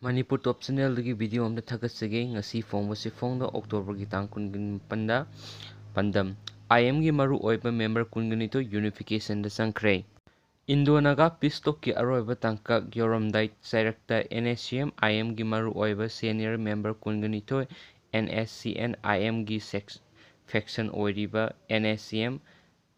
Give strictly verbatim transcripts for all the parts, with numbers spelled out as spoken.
ꯃꯅꯤꯄꯨꯔ ꯇꯣꯞ ꯆꯦꯅꯦꯜꯗꯒꯤ video ꯑꯃꯗ ꯊꯥꯒꯠꯆꯒꯦ꯫ ꯉꯁꯤ ꯐꯣꯡꯕꯁꯤ ꯐꯣꯡꯗ ꯑꯣꯛꯇꯣꯕꯔꯒꯤ ꯇꯥꯡ ꯀꯨꯟꯒ ꯃꯥꯄꯟꯗ ꯄꯥꯟꯗꯝ꯫ ꯑꯥꯏ ꯑꯦꯝꯒꯤ ꯃꯔꯨ ꯑꯣꯏꯕ ꯃꯦꯝꯕꯔ ꯀꯨꯟꯒ ꯅꯤꯊꯣꯏ ꯌꯨꯅꯤꯐꯤꯀꯦꯁꯟꯗ ꯆꯪꯈ꯭ꯔꯦ꯫ ꯏꯟꯗꯣ ꯅꯥꯒꯥ ꯄꯤꯁ ꯇꯣꯛꯀꯤ ꯑꯔꯣꯏꯕ ꯇꯥꯡꯀꯛ ꯌꯧꯔꯝꯗꯥꯏ ꯆꯩꯔꯛꯇ ꯑꯦꯟ ꯑꯦꯁ ꯁꯤ ꯑꯦꯝ ꯑꯥꯏ ꯑꯦꯝꯒꯤ ꯃꯔꯨ ꯑꯣꯏꯕ ꯁꯦꯅꯤꯌꯔ ꯃꯦꯝꯕꯔ ꯀꯨꯟꯒ ꯅꯤꯊꯣꯏ, ꯑꯦꯟ ꯑꯦꯁ ꯁꯤ ꯑꯦꯟ ꯑꯥꯏ ꯑꯦꯝꯒꯤ ꯁꯦꯛ-, ꯐꯦꯛꯁꯟ ꯑꯣꯏꯔꯤꯕ ꯑꯦꯟ ꯑꯦꯁ ꯁꯤ ꯑꯦꯝ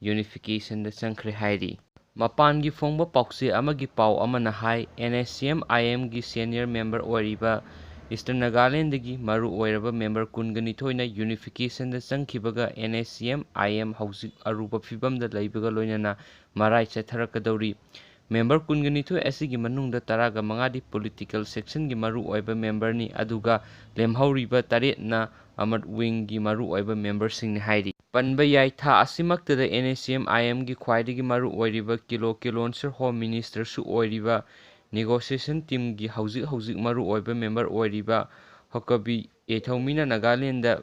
ꯌꯨꯅꯤꯐꯤꯀꯦꯁꯟꯗ ꯆꯪꯈ꯭ꯔꯦ ꯍꯥꯏꯔꯤ꯫ ꯃꯄꯥꯟꯒꯤ ꯐꯣꯡꯕ ꯄꯥꯎꯆꯦ ꯑꯃꯒꯤ ꯄꯥꯎ ꯑꯃꯅ ꯍꯥꯏ, ꯑꯦꯟ ꯑꯦꯁ ꯁꯤ ꯑꯦꯝ ꯑꯥꯏ ꯑꯦꯝꯒꯤ ꯁꯦꯅꯤꯌꯔ ꯃꯦꯝꯕꯔ ꯑꯣꯏꯔꯤꯕ ꯏꯁꯇꯔꯟ ꯅꯥꯒꯥꯂꯦꯟꯗꯒꯤ ꯃꯔꯨ ꯑꯣꯏꯔꯕ ꯃꯦꯝꯕꯔ ꯀꯨꯟꯒ ꯅꯤꯊꯣꯏꯅ ꯌꯨꯅꯤꯐꯤꯀꯦꯁꯟꯗ ꯆꯪꯈꯤꯕꯒ and S C M I M ꯍꯧꯖꯤꯛ ꯑꯔꯨꯕ ꯐꯤꯕꯝꯗ ꯂꯩꯕꯒ ꯂꯣꯏꯅꯅ ꯃꯔꯥꯏ ꯆꯠꯊꯔꯛꯀꯗꯧꯔꯤ꯫ ꯃꯦꯝꯕꯔ ꯀꯨꯟꯒ ꯅꯤꯊꯣꯏ ꯑꯁꯤꯒꯤ ꯃꯅꯨꯡꯗ ꯇꯔꯥꯒ ꯃꯉꯥꯗꯤ ꯄꯣꯂꯤꯇꯤꯀꯦꯜ ꯁꯦꯛꯁꯟꯒꯤ ꯃꯔꯨ ꯑꯣꯏꯕ ꯃꯦꯝꯕꯔꯅꯤ, ꯑꯗꯨꯒ ꯂꯦꯝꯍꯧꯔꯤꯕ ꯇꯔꯦꯠꯅ ꯑꯃꯠ ꯋꯤꯡꯒꯤ ꯃꯔꯨ ꯑꯣꯏꯕ ꯃꯦꯝꯕꯔꯁꯤꯡꯅꯤ ꯍꯥꯏꯔꯤ꯫ ꯄꯟꯕ ꯌꯥꯏ, ꯊꯥ ꯑꯁꯤꯃꯛꯇꯗ ꯑꯦꯟ ꯑꯦꯁ ꯁꯤ ꯑꯦꯝ ꯑꯥꯏ ꯑꯦꯝꯒꯤ ꯈ꯭ꯋꯥꯏꯗꯒꯤ ꯃꯔꯨ ꯑꯣꯏꯔꯤꯕ ꯀꯤꯂꯣ ꯀꯤꯂꯣꯟꯁꯔ ꯍꯣꯝ ꯃꯤꯅꯤꯁꯇꯔꯁꯨ ꯑꯣꯏꯔꯤꯕ ꯅꯦꯒꯣꯁꯤꯌꯦꯁꯟ ꯇꯤꯝꯒꯤ ꯍꯧꯖꯤꯛ ꯍꯧꯖꯤꯛ ꯃꯔꯨ ꯑꯣꯏꯕ ꯃꯦꯝꯕꯔ ꯑꯣꯏꯔꯤꯕ ꯍꯣꯀꯕꯤ ꯌꯦꯊꯧꯃꯤꯅ ꯅꯥꯒꯥꯂꯦꯟꯗ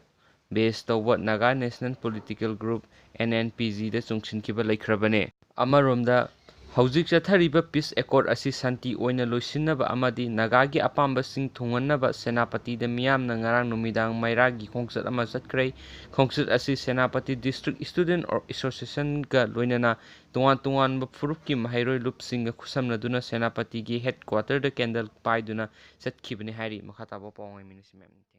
ꯕꯦꯁ ꯇꯧꯕ Naga national political group, N N P ꯖꯤꯗ ꯆꯣꯡꯁꯤꯟꯈꯤꯕ ꯂꯩꯈ꯭ꯔꯕꯅꯦ꯫ ꯑꯃꯔꯣꯝꯗ, ꯍꯧꯖꯤꯛ ꯆꯠꯊꯔꯤꯕ ꯄꯤꯁ ꯑꯦꯀꯣꯔꯗ ꯑꯁꯤ ꯁꯥꯟꯇꯤ ꯑꯣꯏꯅ ꯂꯣꯏꯁꯤꯟꯅꯕ ꯑꯃꯗꯤ ꯅꯥꯒꯥꯒꯤ ꯑꯄꯥꯝꯕꯁꯤꯡ ꯊꯨꯡꯍꯟꯅꯕ ꯁꯦꯅꯥꯄꯇꯤꯗ ꯃꯤꯌꯥꯝꯅ ꯉꯔꯥꯡ ꯅꯨꯃꯤꯗꯥꯡ ꯃꯩꯔꯥꯒꯤ ꯈꯣꯡꯆꯠ ꯑꯃ ꯆꯠꯈ꯭ꯔꯦ꯫ ꯈꯣꯡꯆꯠ ꯑꯁꯤ ꯁꯦꯅꯥꯄꯇꯤ ꯗꯤꯁꯇ꯭ꯔꯤꯛ ꯏꯁꯇꯨꯗꯦꯟ ꯑꯦꯁꯣꯁꯤꯌꯦꯁꯟꯒ ꯂꯣꯏꯅꯅ ꯇꯣꯉꯥꯟ ꯇꯣꯉꯥꯟꯕ ꯐꯨꯔꯨꯞꯀꯤ ꯃꯍꯩꯔꯣꯏ ꯂꯨꯞꯁꯤꯡꯒ ꯈꯨꯠꯁꯝꯅꯗꯨꯅ ꯁꯦꯅꯥꯄꯇꯤꯒꯤ ꯍꯦꯗꯀ꯭ꯋꯥꯇꯔꯗ ꯀꯦꯟꯗꯜ ꯄꯥꯏꯗꯨꯅ ꯆꯠꯈꯤꯕꯅꯤ ꯍꯥꯏꯔꯤ꯫ ꯃꯈꯥ ꯇꯥꯕ ꯄꯥꯎ ꯉꯥꯏꯃꯤꯟꯅꯁꯤ ꯃꯌꯥꯝ꯫